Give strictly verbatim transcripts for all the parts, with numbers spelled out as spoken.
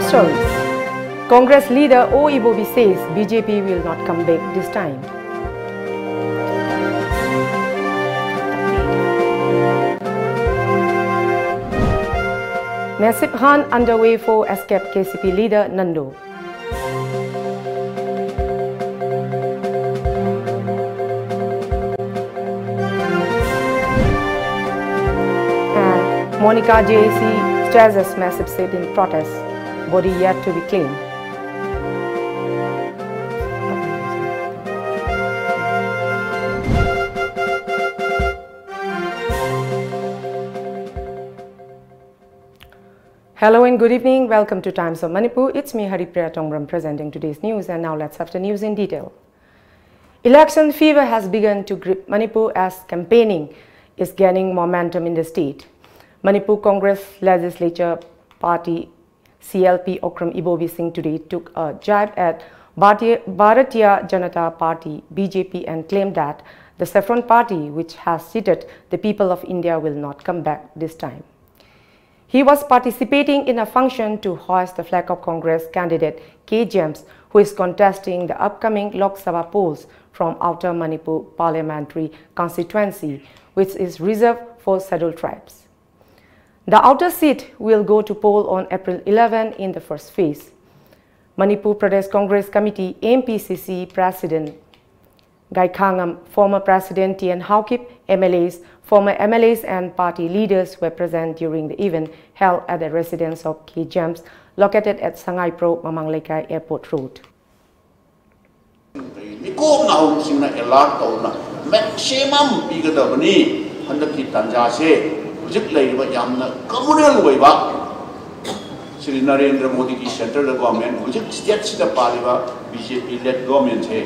Stories. Congress leader O Ibobi says B J P will not come back this time. Massive hunt underway for escaped K C P leader Nando. And Monica J A C stresses massive sit-in protest, body yet to be claimed. Hello and good evening. Welcome to Times of Manipur. It's me, Haripriya Tongbram, presenting today's news. And now let's have the news in detail. Election fever has begun to grip Manipur as campaigning is gaining momentum in the state. Manipur Congress Legislature Party C L P Okram Ibobi Singh today took a jab at Bharati- Bharatiya Janata Party B J P and claimed that the Saffron Party, which has cheated the people of India, will not come back this time. He was participating in a function to hoist the flag of Congress candidate K James, who is contesting the upcoming Lok Sabha polls from Outer Manipur Parliamentary Constituency, which is reserved for Scheduled Tribes. The outer seat will go to poll on April eleven in the first phase. Manipur Pradesh Congress Committee M P C C President Gai Khangam, former President T N Haokip, M L As, former M L As and party leaders were present during the event held at the residence of K James, located at Sangaipro, Mamang Leikai Airport Road. ꯃꯤꯀꯣꯝ ꯅꯥꯍꯨꯝꯁꯤꯡꯅ alert ꯇꯧꯗꯨꯅ maximum ꯄꯤꯒꯗꯕꯅꯤ꯫ ꯍꯟꯗꯛꯀꯤ ꯇꯥꯟꯖꯥꯁꯦ ꯍꯧꯖꯤꯛ ꯂꯩꯔꯤꯕ ꯌꯥꯝꯅ ꯀ꯭ꯔꯨꯑꯦꯜ ꯑꯣꯏꯕ ꯁ꯭ꯔꯤ ꯅꯔꯦꯟꯗ꯭ꯔ ꯃꯣꯗꯤꯒꯤ ꯁꯦꯟꯇ꯭ꯔꯗ ꯒꯣꯔꯃꯦꯟ, ꯍꯧꯖꯤꯛ ꯁ꯭ꯇꯦꯠꯁꯤꯗ ꯄꯥꯜꯂꯤꯕ ꯕꯤ ꯖꯦ ꯄꯤ ꯂꯦꯗ ꯒꯣꯔꯃꯦꯟꯁꯦ,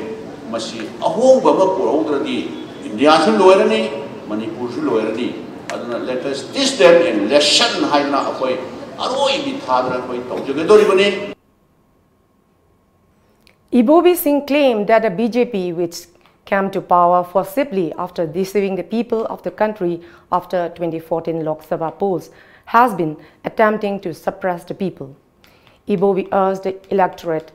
ꯃꯁꯤ ꯑꯍꯣꯡꯕ ꯑꯃ ꯄꯨꯔꯛꯍꯧꯗ꯭ꯔꯗꯤ ꯏꯟꯗꯤꯌꯥꯁꯨ ꯂꯣꯏꯔꯅꯤ, ꯃꯅꯤꯄꯨꯔꯁꯨ ꯂꯣꯏꯔꯅꯤ꯫ ꯑꯗꯨꯅ let us teach them a lesson ꯍꯥꯏꯗꯅ ꯑꯩꯈꯣꯏ ꯑꯔꯣꯏꯕꯤ ꯊꯥꯗꯅ ꯑꯩꯈꯣꯏ ꯇꯧꯖꯒꯗꯧꯔꯤꯕꯅꯤ꯫ Ibobi Singh claimed that the B J P, which came to power forcibly after deceiving the people of the country after twenty fourteen Lok Sabha polls, has been attempting to suppress the people. Ibobi urged the electorate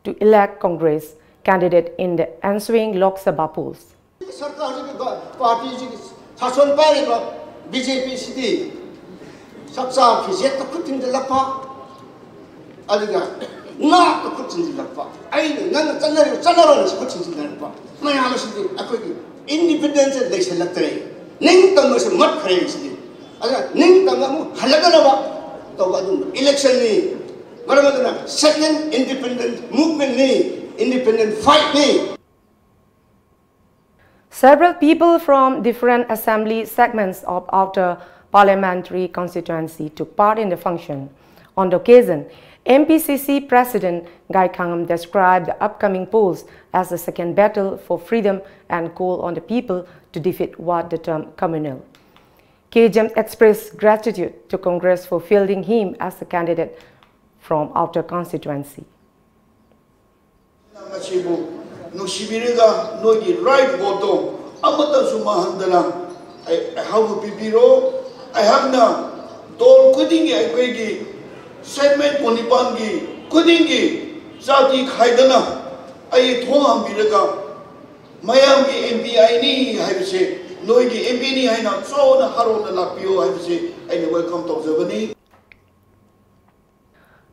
to elect Congress candidate in the ensuing Lok Sabha polls. ꯁꯔꯀꯥꯔꯁꯤꯒꯤ ꯄꯥꯔꯇꯤꯁꯤꯒꯤ ꯁꯥꯁꯟ ꯄꯥꯏꯔꯤꯕ B J ꯄꯤꯁꯤꯗꯤ ꯆꯥꯛꯆꯥ ꯐꯤꯖꯦꯠꯇ ꯈꯨꯠ ꯊꯤꯟꯖꯤꯜꯂꯛꯄ, ꯑꯗꯨꯒ ꯅꯥꯠꯇ ꯈꯨꯠ ꯊꯤꯟꯖꯤꯜꯂꯛꯄ, ꯑꯩꯅ ꯅꯪꯅ ꯆꯠꯅꯔꯤꯕ ꯆꯠꯅꯔꯣꯏꯅꯁꯨ ꯈꯨꯠ ꯊꯤꯟꯖꯤꯜꯂꯛꯄ ꯃꯌꯥꯝ ꯑꯁꯤꯗꯤ ꯑꯩꯈꯣꯏꯒꯤ ꯏꯟꯗꯤꯄꯦꯟꯗꯦꯟꯁꯁꯦ ꯂꯩꯁꯜꯂꯛꯇ꯭ꯔꯦ꯫ ꯅꯤꯡꯇꯝꯕꯁꯦ ꯃꯠꯈ꯭ꯔꯦ ꯁꯤꯗꯤ꯫ ꯑꯗꯨꯅ ꯅꯤꯡꯇꯝꯕ ꯑꯃꯨꯛ ꯍꯜꯂꯛꯅꯅꯕ ꯇꯧꯕ ꯑꯗꯨꯝꯕ ꯏꯂꯦꯛꯁꯟꯅꯤ꯫ ꯃꯔꯝ ꯑꯗꯨꯅ second independent movementꯅꯤ, independent fightꯅꯤ꯫ Several people from different assembly segments of Outer Parliamentary Constituency took part in the function. On the occasion, M P C C President Gai Khangam described the upcoming polls as a second battle for freedom and called on the people to defeat what the term communal. K J M expressed gratitude to Congress for fielding him as a candidate from Outer Constituency. ꯃꯁꯤꯕꯨ ꯅꯨꯡꯁꯤꯕꯤꯔꯒ ꯅꯣꯏꯒꯤ right voteꯇꯣ ꯑꯃꯠꯇꯁꯨ ꯃꯥꯡꯍꯟꯗꯅ ꯑꯩ ꯑꯩꯍꯥꯛꯄꯨ ꯄꯤꯕꯤꯔꯣ꯫ ꯑꯩꯍꯥꯛꯅ ꯗꯣꯜ ꯈꯨꯗꯤꯡꯒꯤ, ꯑꯩꯈꯣꯏꯒꯤ segment ꯀꯨꯟꯅꯤꯄꯥꯟꯒꯤ ꯈꯨꯗꯤꯡꯒꯤ ꯖꯥꯇꯤ ꯈꯥꯏꯗꯅ ꯑꯩ ꯊꯣꯡ ꯍꯥꯡꯕꯤꯔꯒ ꯃꯌꯥꯝꯒꯤ M P ꯑꯩꯅꯤ ꯍꯥꯏꯕꯁꯦ, ꯅꯣꯏꯒꯤ M Pꯅꯤ ꯍꯥꯏꯅ ꯆꯥꯎꯅ ꯍꯔꯥꯎꯅ ꯂꯥꯛꯄꯤꯌꯣ ꯍꯥꯏꯕꯁꯦ ꯑꯩꯅ welcome ꯇꯧꯖꯕꯅꯤ꯫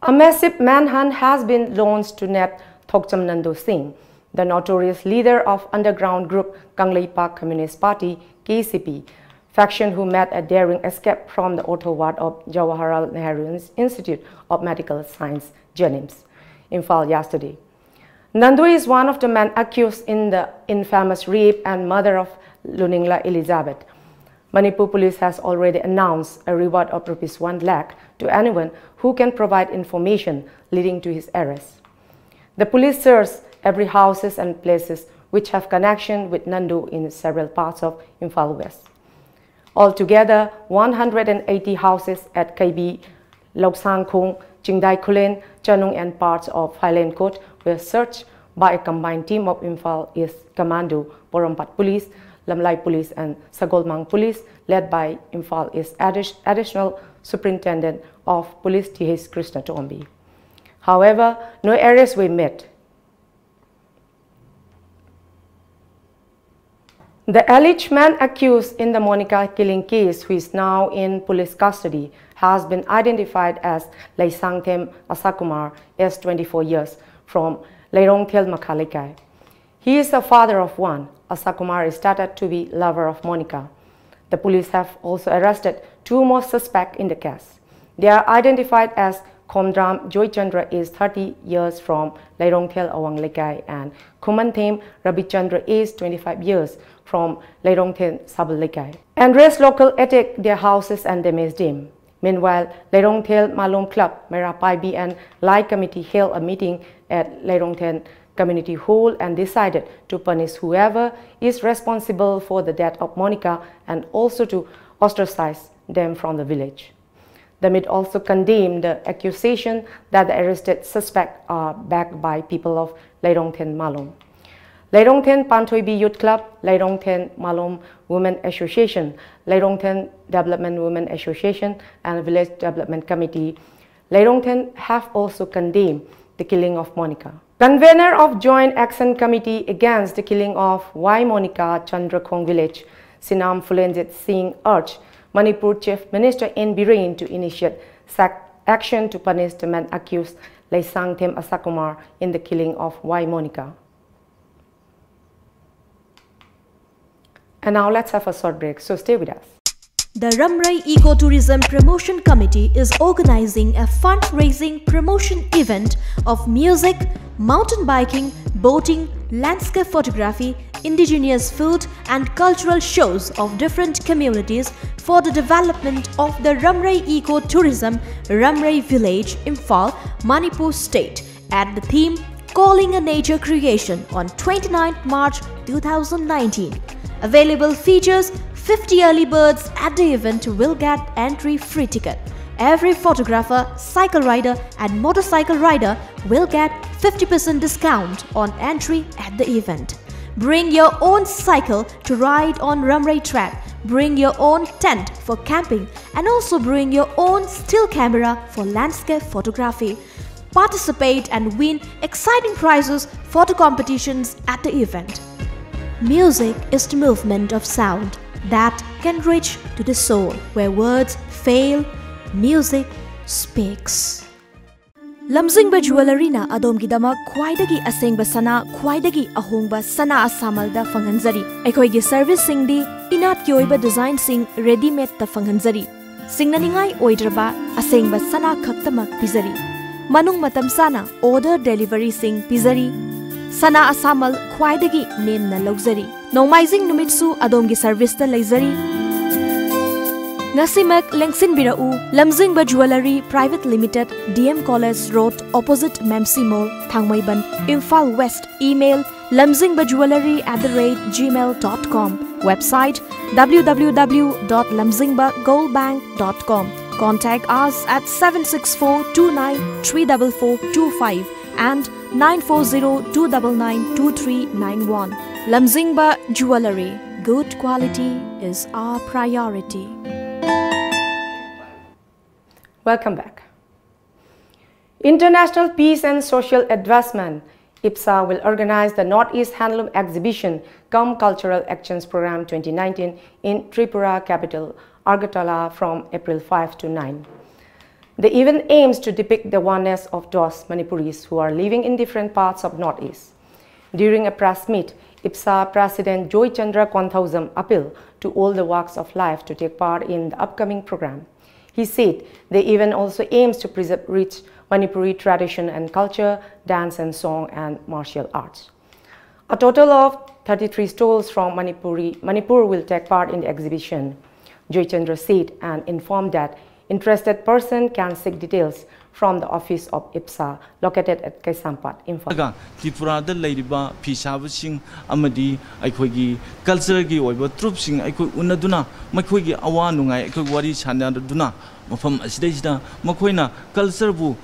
A massive manhunt has been launched to nab Thokcham Nandu Singh, the notorious leader of underground group Kangleipak Communist Party, K C P, faction who made a daring escape from the auto ward of Jawaharlal Nehru Institute of Medical Science, JNIMS, Imphal yesterday. Nandu is one of the men accused in the infamous rape and murder of Luningla Elizabeth. Manipur police has already announced a reward of rupees one lakh to anyone who can provide information leading to his arrest. The police searched every houses and places which have connection with Nandu in several parts of Imphal West. Altogether, one hundred and eighty houses at K B, Loksangkhung, Chingdai Khullen, Chanung and parts of Highland Court were searched by a combined team of Imphal East Commando, Porompat Police, Lamlai Police and Sagolmang Police, led by Imphal East Addi- Additional Superintendent of Police T H Krishna Tombi. However, no arrests were made. The alleged man accused in the Monica killing case, who is now in police custody, has been identified as Leisangthem Asakumar, aged twenty-four years, from Leirongthel Makha Leikai. He is a father of one. Asakumar is stated to be lover of Monica. The police have also arrested two more suspects in the case. They are identified as Khomdram Joychandra, aged thirty years, from Leirongthel Awang Leikai, and Khumanthem Rabichandra, aged twenty-five years, from Leirongthel Sabal Leikai. And raise local attack their houses and damage them. Meanwhile, Leirongthel Malom Club, Mera Paibi and Lai Committee held a meeting at Leirongthel Community Hall and decided to punish whoever is responsible for the death of Monica and also to ostracize them from the village. The meet also condemned the accusation that the arrested suspects are backed by people of Leirongthel Malom. Leirongthel Panthoibi Youth Club, Leirongthel Malom Women Association, Leirongthel Development Women Association, and Village Development Committee, Leirongthel, have also condemned the killing of Monica. Convener of Joint Action Committee against the killing of Y Monica, Chandrakhong Village, Sinam Phulenjit Singh, urged Manipur Chief Minister N Biren to initiate sac-, action to punish the man accused, Leisangthem Asakumar, in the killing of Y Monica. And now let's have a short break, so stay with us. The Ramrei Ecotourism Promotion Committee is organizing a fundraising promotion event of music, mountain biking, boating, landscape photography, indigenous food, and cultural shows of different communities for the development of the Ramrei Ecotourism, Ramrei Village, Imphal, Manipur State, at the theme Calling a Nature Creation on twenty-ninth March two thousand nineteen. Available features: fifty early birds at the event will get entry free ticket. Every photographer, cycle rider, and motorcycle rider will get fifty percent discount on entry at the event. Bring your own cycle to ride on Ramrei track. Bring your own tent for camping and also bring your own still camera for landscape photography. Participate and win exciting prizes for the competitions at the event. Music is the movement of sound that can reach to the soul. Where words fail, music speaks. ꯂꯝꯖꯤꯡꯕ ꯖꯨꯋꯦꯂꯔꯤꯅ ꯑꯗꯣꯝꯒꯤꯗꯃꯛ ꯈ꯭ꯋꯥꯏꯗꯒꯤ ꯑꯁꯦꯡꯕ ꯁꯅꯥ, ꯈ꯭ꯋꯥꯏꯗꯒꯤ ꯑꯍꯣꯡꯕ ꯁꯅꯥ ꯑꯁꯥꯃꯜꯗ ꯐꯪꯍꯟꯖꯔꯤ꯫ ꯑꯩꯈꯣꯏꯒꯤ ꯁꯔꯚꯤꯁꯁꯤꯡꯗꯤ ꯏꯅꯥꯠꯀꯤ ꯑꯣꯏꯕ ꯗꯤꯖꯥꯏꯟꯁꯤꯡ ꯔꯦꯗꯤꯃꯦꯗꯇ ꯐꯪꯍꯟꯖꯔꯤ꯫ ꯁꯤꯡꯅꯅꯤꯡꯉꯥꯏ ꯑꯣꯏꯗ꯭ꯔꯕ ꯑꯁꯦꯡꯕ ꯁꯅꯥ ꯈꯛꯇꯃꯛ ꯄꯤꯖꯔꯤ꯫ ꯃꯅꯨꯡ ꯃꯇꯝ ꯆꯥꯅ ꯑꯣꯔꯗꯔ ꯗꯦꯂꯤꯚꯔꯤꯁꯤꯡ ꯄꯤꯖꯔꯤ꯫ ꯁꯅꯥ ꯑꯁꯥꯃꯜ ꯈ꯭ꯋꯥꯏꯗꯒꯤ ꯅꯦꯝꯅ ꯂꯧꯖꯔꯤ꯫ ꯅꯣꯡꯃꯥꯏꯖꯤꯡ ꯅꯨꯃꯤꯠꯁꯨ ꯑꯗꯣꯝꯒꯤ ꯁꯔꯚꯤꯁꯇ ꯂꯩꯖꯔꯤ꯫ ꯉꯁꯤꯃꯛ ꯂꯦꯡꯁꯤꯟꯕꯤꯔꯛꯎ꯫ Lamzingba jewellery private limited, D M college road, opposite ꯃꯦꯝꯁꯤ mall, Thangmeiband, Imphal west. Email: lamzingba jewellery at the rate gmail dot com. Website: w w w dot lamzingba gold bank dot com. Contact us at seven six four two nine three double four two five and nine four zero two double nine two three nine one. Lamzingba Jewellery. Good quality is our priority. Welcome back. International Peace and Social Advancement, IPSA, will organize the Northeast Handloom Exhibition cum Cultural Exchange Programme twenty nineteen in Tripura capital Agartala from April five to nine. The event aims to depict the oneness of those Manipuris who are living in different parts of Northeast. During a press meet, IPSA President Joy Chandra Konthoujam appealed to all the walks of life to take part in the upcoming programme. He said the event also aims to preserve rich Manipuri tradition and culture, dance and song, and martial arts. A total of thirty-three stalls from Manipuri, Manipur will take part in the exhibition, Joy Chandra said, and informed that interested person can seek details from the office of IPSA located at Kaisampat, Imphal. ꯇ꯭ꯔꯤꯄꯨꯔꯥꯗ ꯂꯩꯔꯤꯕ ꯐꯤ ꯁꯥꯕꯁꯤꯡ ꯑꯃꯗꯤ ꯑꯩꯈꯣꯏꯒꯤ ꯀꯜꯆꯔꯒꯤ ꯑꯣꯏꯕ ꯇ꯭ꯔꯨꯞꯁꯤꯡ ꯑꯩꯈꯣꯏ ꯎꯅꯗꯨꯅ ꯃꯈꯣꯏꯒꯤ ꯑꯋꯥ ꯅꯨꯡꯉꯥꯏ ꯑꯩꯈꯣꯏ ꯋꯥꯔꯤ ꯁꯥꯟꯅꯗꯨꯅ ꯃꯐꯝ ꯑꯁꯤꯗꯩꯁꯤꯗ ꯃꯈꯣꯏꯅ ꯀꯜꯆꯔꯕꯨ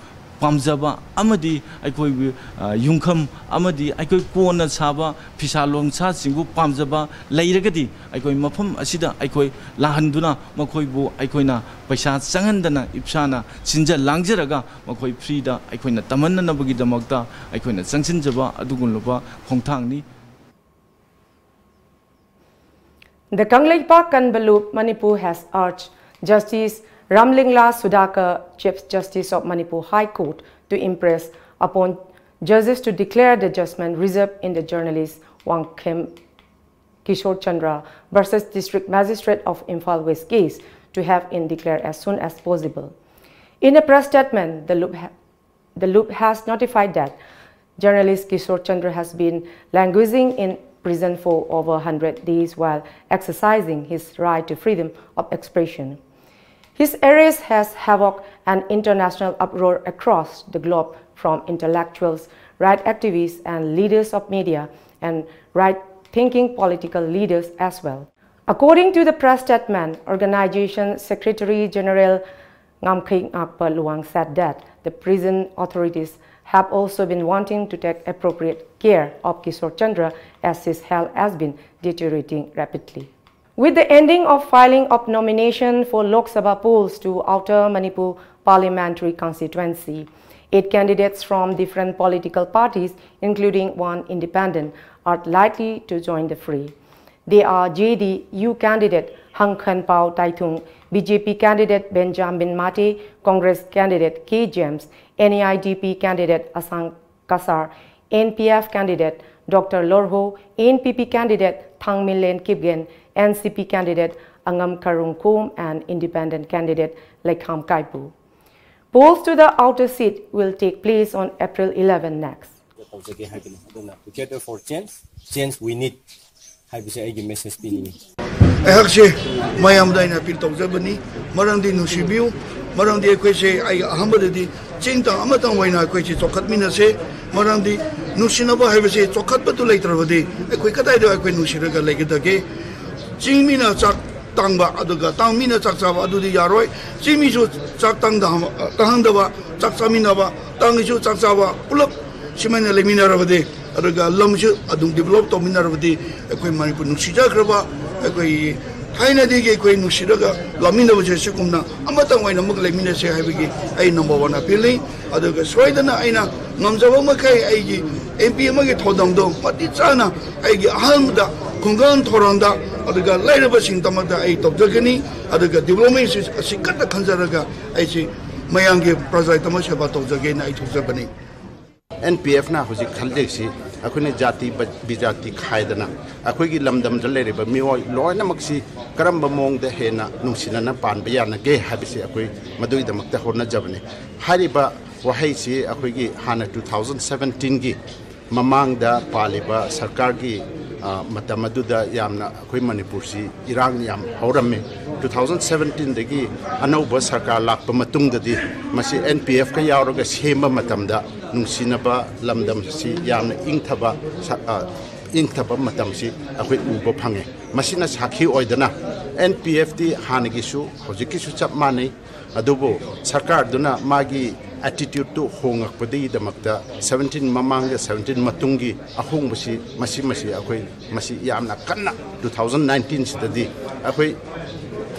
ꯄꯥꯝꯖꯕ ꯑꯃꯗꯤ ꯑꯩꯈꯣꯏꯒꯤ, ꯑ, ꯌꯨꯝꯐꯝ ꯑꯃꯗꯤ ꯑꯩꯈꯣꯏ ꯀꯣꯟꯅ ꯁꯥꯕ ꯐꯤꯁꯥ ꯂꯣꯟꯁꯥꯁꯤꯡꯕꯨ ꯄꯥꯝꯖꯕ ꯂꯩꯔꯒꯗꯤ, ꯑꯩꯈꯣꯏ ꯃꯐꯝ ꯑꯁꯤꯗ ꯑꯩꯈꯣꯏ ꯂꯥꯛꯍꯟꯗꯨꯅ ꯃꯈꯣꯏꯕꯨ ꯑꯩꯈꯣꯏꯅ ꯄꯩꯁꯥ ꯆꯪꯍꯟꯗꯅ ꯏꯁꯥꯅ ꯁꯤꯟꯖ ꯂꯥꯡꯖꯔꯒ ꯃꯈꯣꯏ ꯐ꯭ꯔꯤꯗ ꯑꯩꯈꯣꯏꯅ ꯇꯝꯍꯟꯅꯅꯕꯒꯤꯗꯃꯛꯇ ꯑꯩꯈꯣꯏꯅ ꯆꯪꯁꯤꯟꯖꯕ ꯑꯗꯨꯒꯨꯝꯂꯕ ꯈꯣꯡꯊꯥꯡꯅꯤ꯫ The Kangleipak Kanbalup Manipur has urged Justice Ramlingla Sudhakar, Chief Justice of Manipur High Court, to impress upon judges to declare the judgment reserved in the journalist Wangkhem Kishore Chandra versus District Magistrate of Imphal West case to have it declared as soon as possible. In a press statement, the Loop, ha- the Loop has notified that journalist Kishore Chandra has been languishing in prison for over one hundred days while exercising his right to freedom of expression. His arrest has provoked an international uproar across the globe from intellectuals, right activists, and leaders of media and right-thinking political leaders as well. According to the press statement, organization Secretary General Ngamkhe Ngakpa Luang said that the prison authorities have also been wanting to take appropriate care of Kishore Chandra as his health has been deteriorating rapidly. With the ending of filing of nomination for Lok Sabha polls to Outer Manipur parliamentary constituency, eight candidates from different political parties, including one independent, are likely to join the fray. They are J D U candidate Hangkhan Pao Taithung, B J P candidate Benjamin Mate, Congress candidate K James, N A I D P candidate Asang Kasar, N P F candidate Doctor Lorho, N P P candidate Thangmilen Kipgen, N C P candidate Angam Karung Kum, and independent candidate Lekham Kaipu. Polls to the outer seat will take place on April eleven next. ꯇꯧꯖꯒꯦ ꯍꯥꯏꯕꯅꯤ꯫ ꯑꯗꯨꯅ Together for Change, Change We Need ꯍꯥꯏꯕꯁꯦ ꯑꯩꯒꯤ message ꯄꯤꯅꯤꯡꯉꯤ꯫ ꯑꯩꯍꯥꯛꯁꯦ ꯃꯌꯥꯝꯗ ꯑꯩꯅ appeal ꯇꯧꯖꯕꯅꯤ꯫ ꯃꯔꯝꯗꯤ ꯅꯨꯡꯁꯤꯕꯤꯌꯨ꯫ ꯃꯔꯝꯗꯤ ꯑꯩꯈꯣꯏꯁꯦ, ꯑꯩ ꯑꯍꯥꯟꯕꯗꯗꯤ ꯆꯤꯡ ꯇꯝ ꯑꯃꯇꯪ ꯑꯣꯏꯅ ꯑꯩꯈꯣꯏꯁꯦ ꯆꯥꯎꯈꯠꯃꯤꯟꯅꯁꯦ꯫ ꯃꯔꯝꯗꯤ ꯅꯨꯡꯁꯤꯅꯕ ꯍꯥꯏꯕꯁꯦ ꯆꯥꯎꯈꯠꯄꯗꯨ ꯂꯩꯇ꯭ꯔꯕꯗꯤ ꯑꯩꯈꯣꯏ ꯀꯗꯥꯏꯗ ꯑꯩꯈꯣꯏ ꯅꯨꯡꯁꯤꯔꯒ ꯂꯩꯒꯗꯒꯦ? ꯆꯤꯡ ꯃꯤꯅ ꯆꯥꯛ ꯇꯥꯡꯕ, ꯑꯗꯨꯒ ꯇꯥꯡ ꯃꯤꯅ ꯆꯥꯛ ꯆꯥꯕ, ꯑꯗꯨꯗꯤ ꯌꯥꯔꯣꯏ꯫ ꯆꯤꯡ ꯃꯤꯁꯨ ꯆꯥꯛ ꯇꯥꯡꯗ-, ꯇꯥꯡꯍꯟꯗꯕ, ꯆꯥꯛ ꯆꯥꯃꯤꯟꯅꯕ, ꯇꯥꯡꯒꯤꯁꯨ ꯆꯥꯛ ꯆꯥꯕ, ꯄꯨꯂꯞ ꯁꯨꯃꯥꯏꯅ ꯂꯩꯃꯤꯟꯅꯔꯕꯗꯤ, ꯑꯗꯨꯒ ꯂꯝꯁꯨ ꯑꯗꯨꯝ develop ꯇꯧꯃꯤꯟꯅꯔꯕꯗꯤ, ꯑꯩꯈꯣꯏ ꯃꯅꯤꯄꯨꯔ ꯅꯨꯡꯁꯤꯖꯈ꯭ꯔꯕ, ꯑꯩꯈꯣꯏ ꯊꯥꯏꯅꯗꯒꯤ ꯑꯩꯈꯣꯏ ꯅꯨꯡꯁꯤꯔꯒ ꯂꯥꯛꯃꯤꯟꯅꯕꯁꯦ ꯁꯤꯒꯨꯝꯅ ꯑꯃꯇꯪ ꯑꯣꯏꯅ ꯑꯃꯨꯛ ꯂꯩꯃꯤꯟꯅꯁꯦ ꯍꯥꯏꯕꯒꯤ ꯑꯩ number one appeal ꯅꯤ꯫ ꯑꯗꯨꯒ ꯁꯣꯏꯗꯅ ꯑꯩꯅ ꯉꯝꯖꯕ ꯃꯈꯩ ꯑꯩꯒꯤ M P ꯑꯃꯒꯤ ꯊꯧꯗꯥꯡꯗꯣ ꯃꯇꯤꯛ ꯆꯥꯅ ꯑꯩꯒꯤ ꯑꯍꯥꯟꯕꯗ ꯈꯨꯡꯒꯪ ꯊꯧꯔꯥꯡꯗ, ꯑꯗꯨꯒ ꯂꯩꯔꯕꯁꯤꯡꯗꯃꯛꯇ ꯑꯩ ꯇꯧꯖꯒꯅꯤ꯫ ꯑꯗꯨꯒ development ꯁꯤ ꯑꯁꯤ ꯀꯟꯅ ꯈꯟꯖꯔꯒ ꯑꯩꯁꯤ ꯃꯌꯥꯝꯒꯤ ꯄ꯭ꯔꯖꯥꯒꯤꯗꯃꯛ ꯁꯦꯕꯥ ꯇꯧꯖꯒꯦꯅ ꯑꯩ ꯊꯣꯛꯆꯕꯅꯤ꯫ ꯑꯦꯟ ꯄꯤ ꯑꯦꯐꯅ ꯍꯧꯖꯤꯛ ꯈꯜꯂꯤꯁꯤ ꯑꯩꯈꯣꯏꯅ ꯖꯥꯇꯤ ꯕ- ꯕꯤꯖꯥꯇꯤ ꯈꯥꯏꯗꯅ ꯑꯩꯈꯣꯏꯒꯤ ꯂꯝꯗꯝꯗ ꯂꯩꯔꯤꯕ ꯃꯤꯑꯣꯏ ꯂꯣꯏꯅꯃꯛꯁꯤ ꯀꯔꯝꯕ ꯃꯑꯣꯡꯗ ꯍꯦꯟꯅ ꯅꯨꯡꯁꯤꯅꯅ ꯄꯥꯟꯕ ꯌꯥꯅꯒꯦ ꯍꯥꯏꯕꯁꯤ ꯑꯩꯈꯣꯏ ꯃꯗꯨꯒꯤꯗꯃꯛꯇ ꯍꯣꯠꯅꯖꯕꯅꯤ꯫ ꯍꯥꯏꯔꯤꯕ ꯋꯥꯍꯩꯁꯤ ꯑꯩꯈꯣꯏꯒꯤ ꯍꯥꯟꯅ two thousand seventeen ꯒꯤ ꯃꯃꯥꯡꯗ ꯄꯥꯜꯂꯤꯕ ꯁꯔꯀꯥꯔꯒꯤ, ꯑ, ꯃꯇꯝ ꯑꯗꯨꯗ ꯌꯥꯝꯅ ꯑꯩꯈꯣꯏ ꯃꯅꯤꯄꯨꯔꯁꯤ ꯏꯔꯥꯡ ꯌꯥꯝ ꯍꯧꯔꯝꯃꯤ꯫ Two thousand seventeen ꯗꯒꯤ ꯑꯅꯧꯕ ꯁꯔꯀꯥꯔ ꯂꯥꯛꯄ ꯃꯇꯨꯡꯗꯗꯤ ꯃꯁꯤ ꯑꯦꯟ ꯄꯤ ꯑꯦꯐꯀ ꯌꯥꯎꯔꯒ ꯁꯦꯝꯕ ꯃꯇꯝꯗ ꯅꯨꯡꯁꯤꯅꯕ ꯂꯝꯗꯝꯁꯤ ꯌꯥꯝꯅ ꯏꯪꯊꯕ ꯁ- ꯑ, ꯏꯪꯊꯕ ꯃꯇꯝꯁꯤ ꯑꯩꯈꯣꯏ ꯎꯕ ꯐꯪꯉꯦ꯫ ꯃꯁꯤꯅ ꯁꯥꯈꯤ ꯑꯣꯏꯗꯅ ꯑꯦꯟ ꯄꯤ ꯑꯦꯐꯇꯤ ꯍꯥꯟꯅꯒꯤꯁꯨ ꯍꯧꯖꯤꯛꯀꯤꯁꯨ ꯆꯞ ꯃꯥꯟꯅꯩ꯫ ꯑꯗꯨꯕꯨ ꯁꯔꯀꯥꯔꯗꯨꯅ ꯃꯥꯒꯤ attitude ꯇꯨ ꯍꯣꯡꯉꯛꯄꯗꯒꯤꯗꯃꯛꯇ seventeen ꯃꯃꯥꯡꯒ seventeen ꯃꯇꯨꯡꯒꯤ ꯑꯍꯣꯡꯕꯁꯤ ꯃꯁꯤ ꯃꯁꯤ ꯑꯩꯈꯣꯏ ꯃꯁꯤ ꯌꯥꯝꯅ ꯀꯟꯅ two thousand nineteen ꯁꯤꯗꯗꯤ ꯑꯩꯈꯣꯏ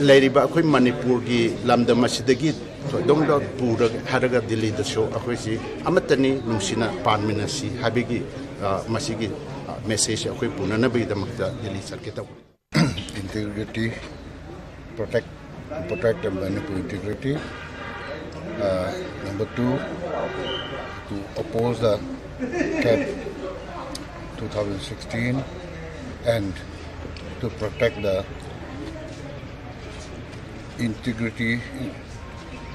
ꯂꯩꯔꯤꯕ ꯑꯩꯈꯣꯏ ꯃꯅꯤꯄꯨꯔꯒꯤ ꯂꯝꯗꯝ ꯑꯁꯤꯗꯒꯤ ꯊꯣꯏꯗꯣꯛꯅ ꯄꯨꯔꯒ ꯍꯥꯏꯔꯒ ꯗꯤꯜꯂꯤꯗꯁꯨ ꯑꯩꯈꯣꯏꯁꯤ ꯑꯃꯠꯇꯅꯤ, ꯅꯨꯡꯁꯤꯅ ꯄꯥꯟꯃꯤꯟꯅꯁꯤ ꯍꯥꯏꯕꯒꯤ, ꯑ, ꯃꯁꯤꯒꯤ, ꯑ, message ꯑꯩꯈꯣꯏ ꯄꯨꯅꯅꯕꯒꯤꯗꯃꯛꯇ ꯗꯤꯜꯂꯤ ꯆꯠꯀꯦ ꯇꯧꯕꯅꯤ꯫ Integrity, protect, protect the Manipur integrity. Uh, number two, to oppose the cap two thousand sixteen and to protect the integrity,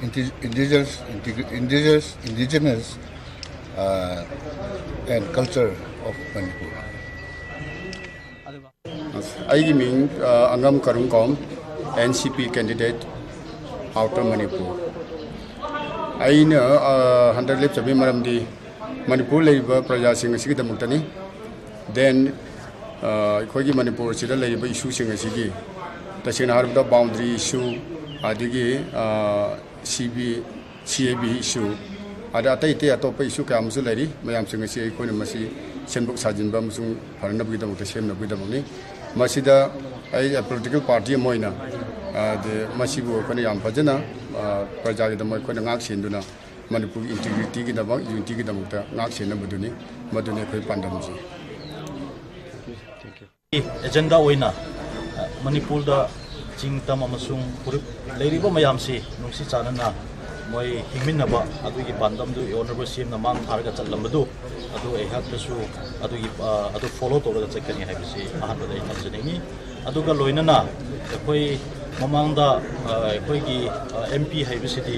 indi- indigenous, integri- indigenous, indigenous uh, and culture of Manipur. ꯑꯩꯒꯤ ꯃꯤꯡ ꯑ, ꯑꯉꯝ ꯀꯔꯨꯡ ꯀꯧꯝ, N C P candidate, Outer Manipur. ꯑꯩꯅ ꯑ, ꯍꯟꯗꯛ ꯂꯦꯞꯆꯕꯒꯤ ꯃꯔꯝꯗꯤ ꯃꯅꯤꯄꯨꯔ ꯂꯩꯔꯤꯕ ꯄ꯭ꯔꯖꯥꯁꯤꯡ ꯑꯁꯤꯒꯤꯗꯃꯛꯇꯅꯤ꯫ Then ꯑ, ꯑꯩꯈꯣꯏꯒꯤ ꯃꯅꯤꯄꯨꯔꯁꯤꯗ ꯂꯩꯔꯤꯕ ꯏꯁꯨꯁꯤꯡ ꯑꯁꯤꯒꯤ, ꯇꯁꯦꯡꯅ ꯍꯥꯏꯔꯕꯗ boundary issue, ꯑꯗꯒꯤ C B C A B issue, ꯑꯗ ꯑꯇꯩ ꯑꯇꯩ ꯑꯇꯣꯞꯄ issue ꯀꯌꯥ ꯑꯃꯁꯨ ꯂꯩꯔꯤ꯫ ꯃꯌꯥꯝꯁꯤꯡ ꯑꯁꯤ ꯑꯩꯈꯣꯏꯅ ꯃꯁꯤ ꯁꯦꯝꯗꯣꯛ ꯁꯥꯖꯤꯟꯕ ꯑꯃꯁꯨꯡ ꯐꯅꯅꯕꯒꯤꯗꯃꯛꯇ ꯁꯦꯝꯅꯕꯒꯤꯗꯃꯛꯅꯤ꯫ ꯃꯁꯤꯗ ꯑꯩ political party ꯑꯃ ꯑꯣꯏꯅ, ꯑ, ꯗ-, ꯃꯁꯤꯕꯨ ꯑꯩꯈꯣꯏꯅ ꯌꯥꯝ ꯐꯖꯅ, ꯑ, ꯄ꯭ꯔꯖꯥꯒꯤꯗꯃꯛ ꯑꯩꯈꯣꯏꯅ ꯉꯥꯛ ꯁꯦꯟꯗꯨꯅ ꯃꯅꯤꯄꯨꯔꯒꯤ integrityꯒꯤꯗꯃꯛ, unityꯒꯤꯗꯃꯛꯇ ꯉꯥꯛ ꯁꯦꯟꯅꯕꯗꯨꯅꯤ꯫ ꯃꯗꯨꯅꯤ ꯑꯩꯈꯣꯏ ꯄꯥꯟꯗꯝꯁꯤ꯫ ꯑꯦꯖꯦꯟꯗꯥ ꯑꯣꯏꯅ, ꯑ, ꯃꯅꯤꯄꯨꯔꯗ ꯆꯤꯡ ꯇꯝ ꯑꯃꯁꯨꯡ ꯐꯨꯔꯨꯞ ꯂꯩꯔꯤꯕ ꯃꯌꯥꯝꯁꯤ ꯅꯨꯡꯁꯤ ꯆꯥꯟꯅꯅ ꯃꯣꯏ ꯍꯤꯡꯃꯤꯟꯅꯕ ꯑꯗꯨꯒꯤ ꯄꯥꯟꯗꯝꯗꯨ Honourable C M ꯅ ꯃꯥꯡ ꯊꯥꯔꯒ ꯆꯠꯂꯝꯕꯗꯨ ꯑꯗꯨ ꯑꯩꯍꯥꯛꯇꯁꯨ ꯑꯗꯨꯒꯤ, ꯑ, ꯑꯗꯨ follow ꯇꯧꯔꯒ ꯆꯠꯀꯅꯤ ꯍꯥꯏꯕꯁꯤ ꯑꯍꯥꯟꯕꯗ ꯑꯩ ꯊꯝꯖꯅꯤꯡꯏ꯫ ꯑꯗꯨꯒ ꯂꯣꯏꯅꯅ ꯑꯩꯈꯣꯏ ꯃꯃꯥꯡꯗ, ꯑ, ꯑꯩꯈꯣꯏꯒꯤ, ꯑ, M P ꯍꯥꯏꯕꯁꯤꯗꯤ,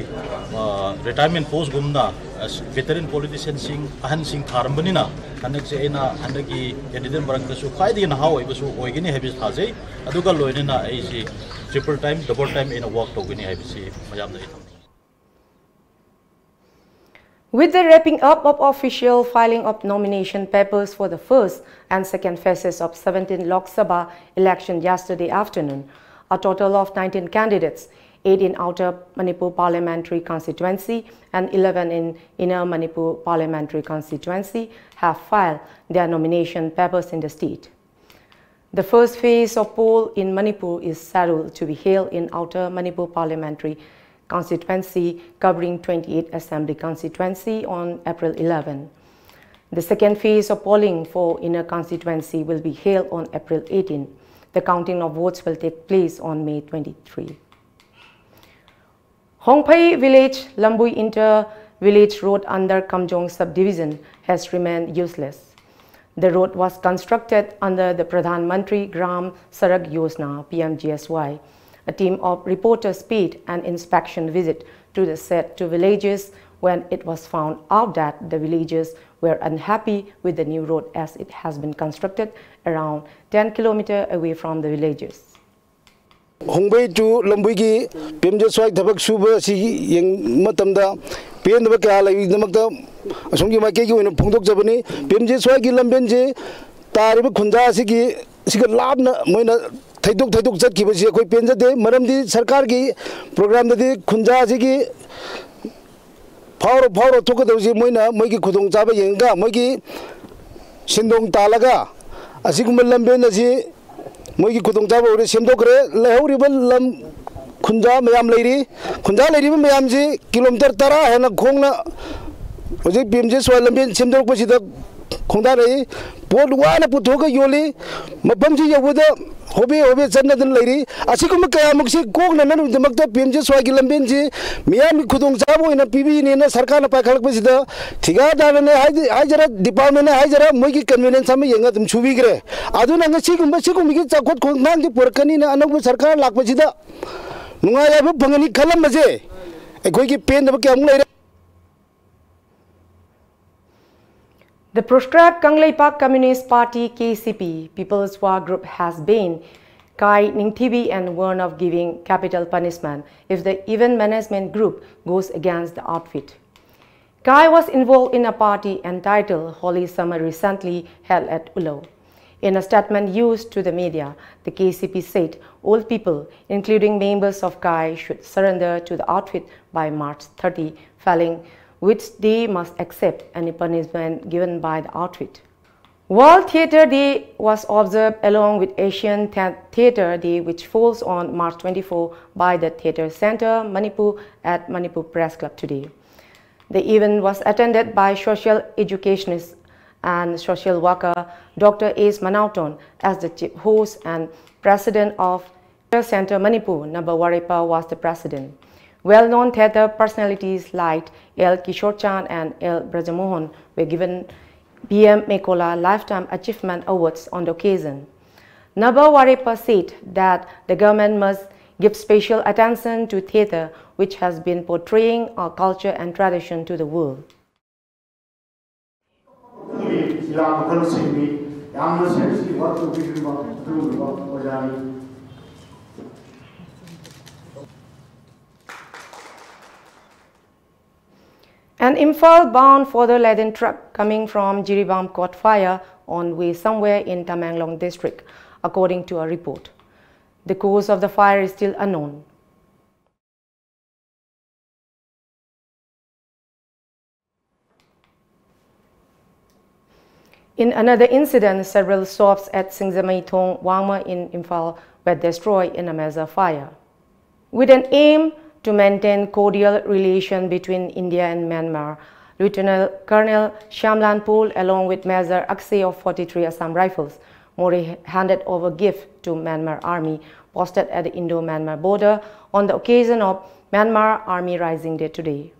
ꯑ, retirement postꯒꯨꯝꯅ, ꯑ, veteran politicianꯁꯤꯡ, ꯑꯍꯟꯁꯤꯡ ꯊꯥꯔꯝꯕꯅꯤꯅ ꯍꯟꯗꯛꯁꯦ ꯑꯩꯅ ꯍꯟꯗꯛꯀꯤ candidate ꯃꯔꯛꯇꯁꯨ ꯈ꯭ꯋꯥꯏꯗꯒꯤ ꯅꯍꯥ ꯑꯣꯏꯕꯁꯨ ꯑꯣꯏꯒꯅꯤ ꯍꯥꯏꯕꯁꯤ ꯊꯥꯖꯩ꯫ ꯑꯗꯨꯒ ꯂꯣꯏꯅꯅ ꯑꯩꯁꯤ triple time, double time ꯑꯩꯅ work ꯇꯧꯒꯅꯤ ꯍꯥꯏꯕꯁꯤ ꯃꯌꯥꯝꯗ ꯑꯩ ꯊꯝꯖꯒꯦ꯫ With the wrapping up of official filing of nomination papers for the first and second phases of seventeenth Lok Sabha election yesterday afternoon, a total of nineteen candidates, eight in Outer Manipur Parliamentary Constituency and eleven in Inner Manipur Parliamentary Constituency, have filed their nomination papers in the state. The first phase of poll in Manipur is scheduled to be held in Outer Manipur Parliamentary Constituency, covering twenty-eight Assembly Constituency, on April eleven. The second phase of polling for Inner Constituency will be held on April eighteen. The counting of votes will take place on May twenty-three. Hongphei village Lambui inter village road under Kamjong subdivision has remained useless. The road was constructed under the Pradhan Mantri Gram Sadak Yojana, P M G S Y. A team of reporters paid an inspection visit to the said two villages when it was found out that the villagers were unhappy with the new road as it has been constructed around ten kilometer away from the villages. ꯍꯣꯡꯕꯩ ꯇꯨ ꯂꯝꯕꯣꯏꯒꯤ P M G S Y ꯊꯕꯛ ꯁꯨꯕ ꯑꯁꯤ ꯌꯦꯡꯕ ꯃꯇꯝꯗ ꯄꯦꯟꯗꯕ ꯀꯌꯥ ꯂꯩꯕꯒꯤꯗꯃꯛꯇ ꯑꯁꯣꯝꯒꯤ ꯃꯥꯏꯀꯩꯒꯤ ꯑꯣꯏꯅ ꯐꯣꯡꯗꯣꯛꯆꯕꯅꯤ꯫ ꯄꯤ ꯑꯦꯝ ꯖꯤ ꯑꯦꯁ ꯋꯥꯏꯒꯤ ꯂꯝꯕꯦꯟꯁꯦ ꯇꯥꯔꯤꯕ ꯈꯨꯟꯖꯥ ꯑꯁꯤꯒꯤ, ꯑꯁꯤꯒ ꯂꯥꯞꯅ ꯃꯣꯏꯅ ꯊꯩꯗꯣꯛ ꯊꯩꯗꯣꯛ ꯆꯠꯈꯤꯕꯁꯤ ꯑꯩꯈꯣꯏ ꯄꯦꯟꯖꯗꯦ꯫ ꯃꯔꯝꯗꯤ ꯁꯔꯀꯥꯔꯒꯤ ꯄ꯭ꯔꯣꯒ꯭ꯔꯥꯝꯗꯗꯤ ꯈꯨꯟꯖꯥ ꯑꯁꯤꯒꯤ ꯐꯥꯎꯔ ꯐꯥꯎꯔ ꯊꯣꯛꯀꯗꯧꯁꯤ ꯃꯣꯏꯅ ꯃꯣꯏꯒꯤ ꯈꯨꯗꯣꯡꯆꯥꯕ ꯌꯦꯡꯉꯒ, ꯃꯣꯏꯒꯤ ꯁꯦꯟꯗꯣꯡ ꯇꯥꯜꯂꯒ ꯑꯁꯤꯒꯨꯝꯕ ꯂꯝꯕꯦꯟ ꯑꯁꯤ ꯃꯣꯏꯒꯤ ꯈꯨꯗꯣꯡꯆꯥꯕ ꯑꯣꯏꯔꯦ, ꯁꯦꯝꯗꯣꯛꯈ꯭ꯔꯦ꯫ ꯂꯩꯍꯧꯔꯤꯕ ꯂꯝ ꯈꯨꯟꯖꯥ ꯃꯌꯥꯝ ꯂꯩꯔꯤ꯫ ꯈꯨꯟꯖꯥ ꯂꯩꯔꯤꯕ ꯃꯌꯥꯝꯁꯤ ꯀꯤꯂꯣꯃꯤꯇꯔ ꯇꯔꯥ ꯍꯦꯟꯅ ꯈꯣꯡꯅ ꯍꯧꯖꯤꯛ ꯄꯤ ꯑꯦꯝ ꯖꯤ ꯑꯦꯁ ꯋꯥꯏ ꯂꯝꯕꯦꯟ ꯁꯦꯝꯗꯣꯔꯛꯄꯁꯤꯗ ꯈꯣꯡꯗꯥꯔꯛꯏ꯫ ꯄꯣꯠ ꯋꯥꯅ ꯄꯨꯊꯣꯛꯑꯒ ꯌꯣꯜꯂꯤ꯫ ꯃꯐꯝꯁꯤ ꯌꯧꯕꯗ ꯍꯣꯕꯦ ꯍꯣꯕꯦ ꯆꯠꯅꯗꯅ ꯂꯩꯔꯤ꯫ ꯑꯁꯤꯒꯨꯝꯕ ꯀꯌꯥꯃꯨꯛꯁꯤ ꯀꯣꯛꯅꯅꯕꯒꯤꯗꯃꯛꯇ ꯄꯤ ꯑꯦꯝ ꯖꯤ ꯑꯦꯁ ꯋꯥꯏꯒꯤ ꯂꯝꯕꯦꯟꯁꯤ ꯃꯤꯌꯥꯝꯒꯤ ꯈꯨꯗꯣꯡꯆꯥꯕ ꯑꯣꯏꯅ ꯄꯤꯕꯤꯅꯦꯅ ꯁꯔꯀꯥꯔꯅ ꯄꯥꯏꯈꯠꯂꯛꯄꯁꯤꯗ ꯊꯤꯀꯥꯗꯥꯔꯅꯦ ꯍꯥꯏꯗꯤ-, ꯍꯥꯏꯖꯔ, ꯗꯤꯄꯥꯔꯠꯃꯦꯟꯅꯦ ꯍꯥꯏꯖꯔ, ꯃꯣꯏꯒꯤ ꯀꯟꯚꯤꯅꯤꯌꯦꯟꯁ ꯑꯃ ꯌꯦꯡꯉꯒ ꯑꯗꯨꯝ ꯁꯨꯕꯤꯈ꯭ꯔꯦ꯫ ꯑꯗꯨꯅ ꯉꯁꯤꯒꯨꯝꯕ ꯁꯤꯒꯨꯝꯕꯒꯤ ꯆꯥꯎꯈꯠ ꯈꯣꯡꯊꯥꯡꯁꯤ ꯄꯨꯔꯛꯀꯅꯤꯅ ꯑꯅꯧꯕ ꯁꯔꯀꯥꯔ ꯂꯥꯛꯄꯁꯤꯗ ꯅꯨꯡꯉꯥꯏ ꯌꯥꯏꯐꯕ ꯐꯪꯒꯅꯤ ꯈꯜꯂꯝꯕꯁꯦ ꯑꯩꯈꯣꯏꯒꯤ ꯄꯦꯟꯗꯕ ꯀꯌꯥꯃꯨꯛ ꯂꯩꯔꯦ꯫ The proscribed Kangleipak Communist Party, K C P, People's War Group has banned Kai Ningthibi and warned of giving capital punishment if the event management group goes against the outfit. Kai was involved in a party entitled Holy Summer recently held at Ulao. In a statement used to the media, the K C P said all people, including members of Kai, should surrender to the outfit by March thirty, failing which they must accept any punishment given by the outfit. World Theatre Day was observed along with Asian Thea-, Theatre Day, which falls on March twenty-four, by the Theatre Centre Manipur at Manipur Press Club today. The event was attended by social educationist and social worker Doctor S Manauton as the chief host and president of Theatre Centre Manipur, Naba Warepa, was the president. Well-known theatre personalities like L Kishore Chan and L Brajamohan were given P M Mekola Lifetime Achievement Awards on the occasion. Naba Warepa said that the government must give special attention to theatre, which has been portraying our culture and tradition to the world. ꯂꯥꯛꯄ ꯈꯔ ꯁꯤꯡꯕꯤ, ꯌꯥꯝꯅ ꯁꯦꯝꯁꯤ work ꯇꯧꯕꯤꯔꯤꯕ ꯑꯗꯨꯒꯨꯝꯂꯕ ꯑꯣꯖꯥꯅꯤ꯫ An Imphal-bound fodder-laden truck coming from Jiribam caught fire on way somewhere in Tamenglong district, according to a report. The cause of the fire is still unknown. In another incident, several shops at Singzameithong Wangma in Imphal were destroyed in a major fire. With an aim to maintain cordial relation between India and Myanmar, Lieutenant Colonel Shyamlan Pol, along with Major Akshay of forty-three Assam Rifles, Moreh handed over gift to Myanmar Army posted at the Indo-Myanmar border on the occasion of Myanmar Army Rising Day today.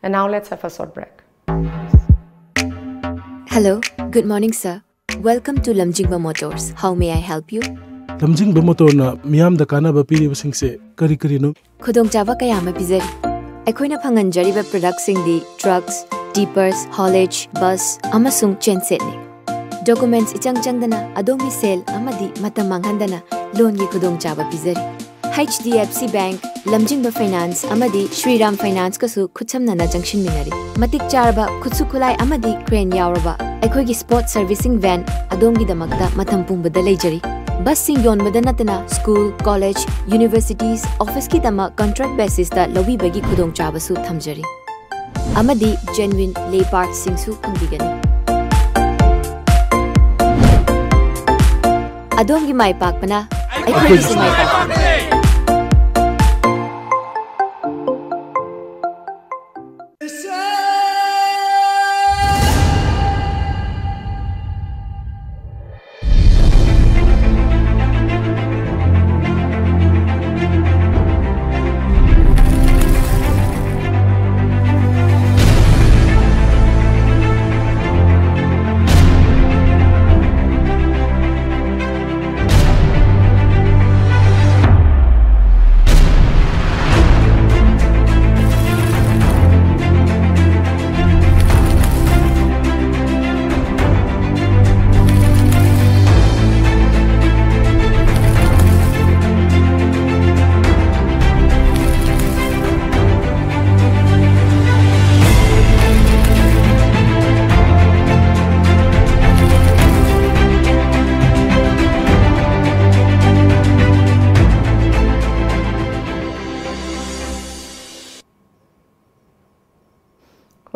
And now let's have a short break. Hello, good morning, sir. Welcome to Lamjingba Motors. How may I help you? ꯂꯝꯖꯤꯡꯕ ꯃꯣꯇꯣꯔꯅ ꯃꯤꯌꯥꯝꯗ ꯀꯥꯟꯅꯕ ꯄꯤꯔꯤꯕꯁꯤꯡꯁꯦ ꯀꯔꯤ ꯀꯔꯤꯅꯣ? ꯈꯨꯗꯣꯡꯆꯥꯕ ꯀꯌꯥ ꯑꯃ ꯄꯤꯖꯔꯤ꯫ ꯑꯩꯈꯣꯏꯅ ꯐꯪꯍꯟꯖꯔꯤꯕ ꯄ꯭ꯔꯗꯛꯁꯤꯡꯗꯤ trucks, ꯇꯤꯄꯔꯁ, ꯍꯣꯂꯦꯖ, bus ꯑꯃꯁꯨꯡ ꯆꯦꯟꯁꯦꯠꯅꯤ꯫ ꯗꯣꯀꯨꯃꯦꯟꯠꯁ ꯏꯆꯪ ꯆꯪꯗꯅ ꯑꯗꯣꯝꯒꯤ ꯁꯦꯜ ꯑꯃꯗꯤ ꯃꯇꯝ ꯃꯥꯡꯍꯟꯗꯅ ꯂꯣꯟꯒꯤ ꯈꯨꯗꯣꯡꯆꯥꯕ ꯄꯤꯖꯔꯤ꯫ H D F C Bank, ꯂꯝꯖꯤꯡꯕ ꯐꯥꯏꯅꯥꯟꯁ ꯑꯃꯗꯤ ꯁ꯭ꯔꯤꯔꯥꯝ ꯐꯥꯏꯅꯥꯟꯁꯀꯁꯨ ꯈꯨꯠꯁꯝꯅꯅ ꯆꯪꯁꯤꯟꯃꯤꯟꯅꯔꯤ꯫ ꯃꯇꯤꯛ ꯆꯥꯔꯕ ꯈꯨꯠꯁꯨ ꯈꯨꯠꯂꯥꯏ ꯑꯃꯗꯤ ꯀ꯭ꯔꯦꯟ ꯌꯥꯎꯔꯕ ꯑꯩꯈꯣꯏꯒꯤ ꯁ꯭ꯄꯣꯔꯠ ꯁꯔꯚꯤꯁꯤꯡ ꯚꯦꯟ ꯑꯗꯣꯝꯒꯤꯗꯃꯛꯇ ꯃꯇꯝ ꯄꯨꯝꯕꯗ ꯂꯩꯖꯔꯤ꯫ ꯕꯁꯁꯤꯡ ꯌꯣꯟꯕꯗ ꯅꯠꯇꯅ ꯁ꯭ꯀꯨꯜ, ꯀꯣꯂꯦꯖ, ꯌꯨꯅꯤꯚꯔꯁꯤꯇꯤꯁ, ꯑꯣꯐꯤꯁꯀꯤꯗꯃꯛ ꯀꯟꯇ꯭ꯔꯦꯛ ꯕꯦꯁꯤꯁꯇ ꯂꯧꯕꯤꯕꯒꯤ ꯈꯨꯗꯣꯡꯆꯥꯕꯁꯨ ꯊꯝꯖꯔꯤ꯫ ꯑꯃꯗꯤ ꯖꯦꯟꯋꯤꯟ ꯂꯦ ꯄꯥꯔꯠꯁꯤꯡꯁꯨ ꯐꯪꯕꯤꯒꯅꯤ꯫ ꯑꯗꯣꯝꯒꯤ ꯃꯥꯏ ꯄꯥꯛꯄꯅ ꯑꯩꯈꯣꯏꯒꯤꯁꯨ ꯃꯥꯏ ꯄꯥꯛꯄꯅꯤ꯫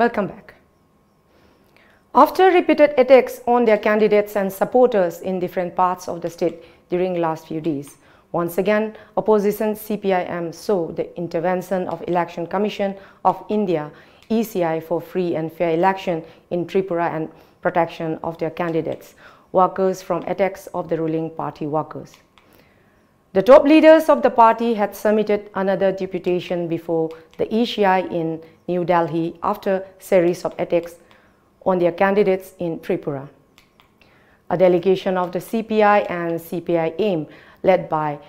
Welcome back. After repeated attacks on their candidates and supporters in different parts of the state during last few days, once again, opposition C P I M saw the intervention of Election Commission of India, E C I, for free and fair election in Tripura and protection of their candidates, workers from attacks of the ruling party workers. The top leaders of the party had submitted another deputation before the E C I in New Delhi after series of attacks on their candidates in Tripura. A delegation of the C P I and C P I M, led by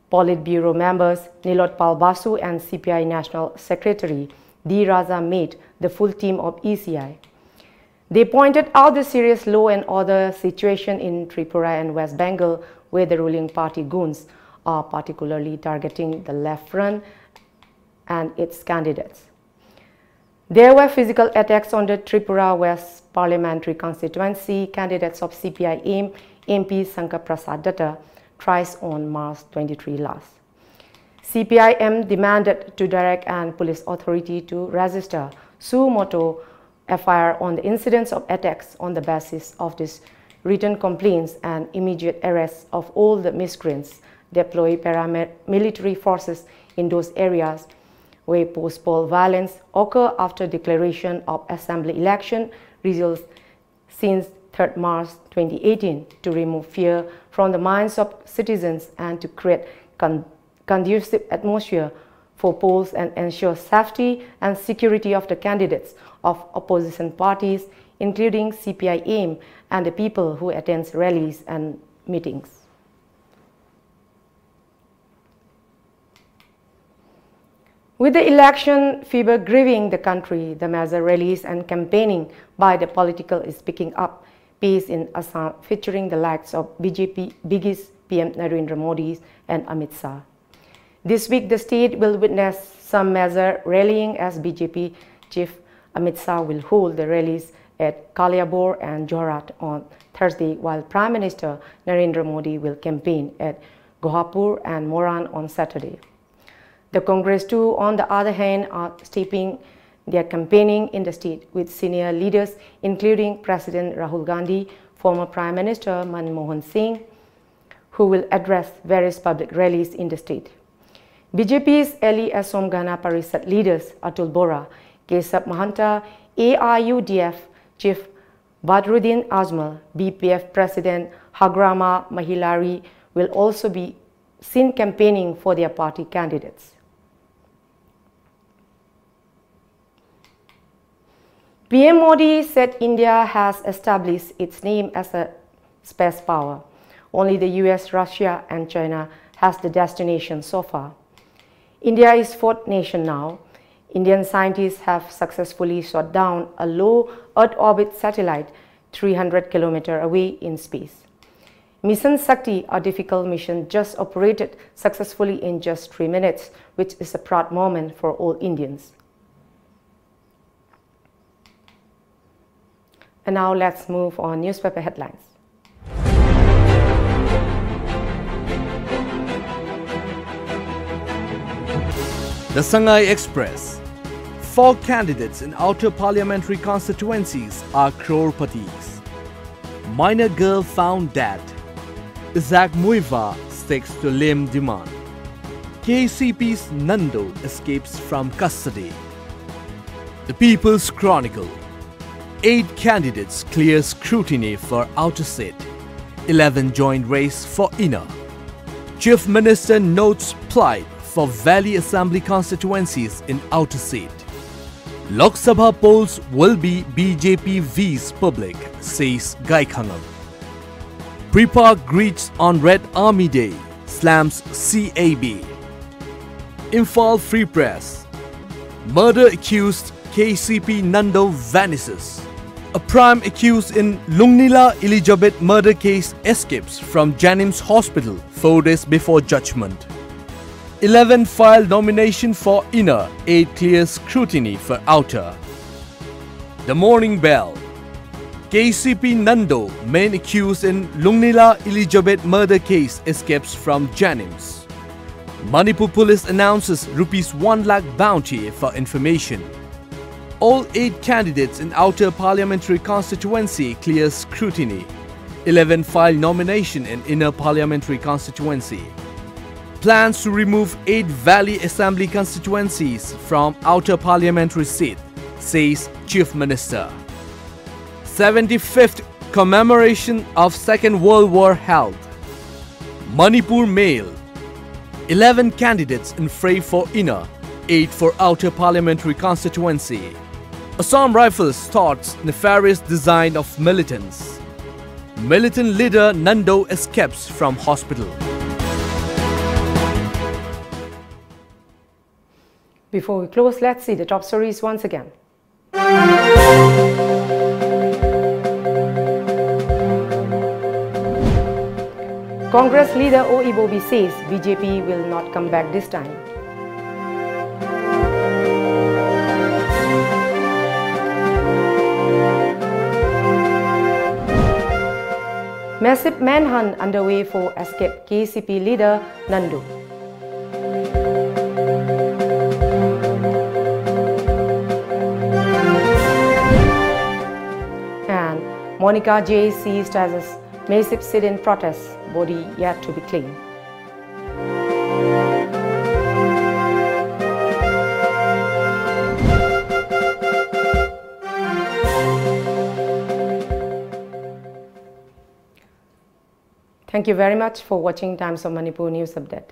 Politburo members Nilotpal Basu and C P I National Secretary D Raja, met the full team of E C I. They pointed out the serious law and order situation in Tripura and West Bengal, where the ruling party goons are particularly targeting the Left Front and its candidates. There were physical attacks on the Tripura West Parliamentary Constituency candidates of C P I M M P Shankar Prasad Datta thrice on March twenty-three last. C P I M demanded to direct and police authority to register suo motu F I R on the incidents of attacks on the basis of this written complaints and immediate arrest of all the miscreants, deploy paramilitary forces in those areas where post-poll violence occur after declaration of assembly election results since third March twenty eighteen, to remove fear from the minds of citizens and to create con- conducive atmosphere for polls and ensure safety and security of the candidates of opposition parties, including C P I M and the people who attend rallies and meetings. With the election fever gripping the country, the major rallies and campaigning by the political is picking up pace in Assam, featuring the likes of B J P biggies P M Narendra Modi and Amit Shah. This week, the state will witness some major rallying as B J P chief Amit Shah will hold the rallies at Kaliabor and Jorhat on Thursday, while Prime Minister Narendra Modi will campaign at Gohapur and Moran on Saturday. The Congress too, on the other hand, are stepping They are campaigning in the state with senior leaders including President Rahul Gandhi, former Prime Minister Manmohan Singh, who will address various public rallies in the state. B J P's Eli Asom Gana Parishad leaders Atul Bora, Kesab Mahanta, A I U D F Chief Badruddin Ajmal, B P F President Hagrama Mahilari will also be seen campaigning for their party candidates. P M Modi said India has established its name as a space power. Only the U S, Russia, and China has the destination so far. India is fourth nation now. Indian scientists have successfully shot down a low Earth orbit satellite three hundred kilometer away in space. Mission Shakti, a difficult mission, just operated successfully in just three minutes, which is a proud moment for all Indians. And now let's move on newspaper headlines. The Sangai Express. Four candidates in outer parliamentary constituencies are crorepatis. Minor girl found dead. Isaac Muivah sticks to limb demand. K C P's Nando escapes from custody. The People's Chronicle. Eight candidates clear scrutiny for outer seat. Eleven join race for inner. Chief Minister notes plight for Valley Assembly constituencies in outer seat. Lok Sabha polls will be B J P V's public, says Gaikhangam. PREPAK greets on Red Army Day, slams C A B. Imphal Free Press. Murder accused K C P Nando vanishes. A prime accused in Lungnila Elizabeth murder case escapes from JNIMS hospital four days before judgment. Eleven file nomination for inner, eight clear scrutiny for outer. The Morning Bell. K C P Nando, main accused in Lungnila Elizabeth murder case, escapes from JNIMS. Manipur police announces rupees one lakh bounty for information. All eight candidates in Outer Parliamentary Constituency clear scrutiny. Eleven file nomination in Inner Parliamentary Constituency. Plans to remove eight Valley Assembly constituencies from Outer Parliamentary seat, says Chief Minister. Seventy-fifth commemoration of Second World War held. Manipur Mail. Eleven candidates in fray for Inner, eight for Outer Parliamentary Constituency. Assam Rifles thwarts nefarious design of militants. Militant leader Nando escapes from hospital. Before we close, let's see the top stories once again. Congress leader O Ibobi says B J P will not come back this time. Massive manhunt underway for escaped K C P leader Nando. And Monica J seized as a massive sit-in protest, body yet to be claimed. Thank you very much for watching Times of Manipur News Update.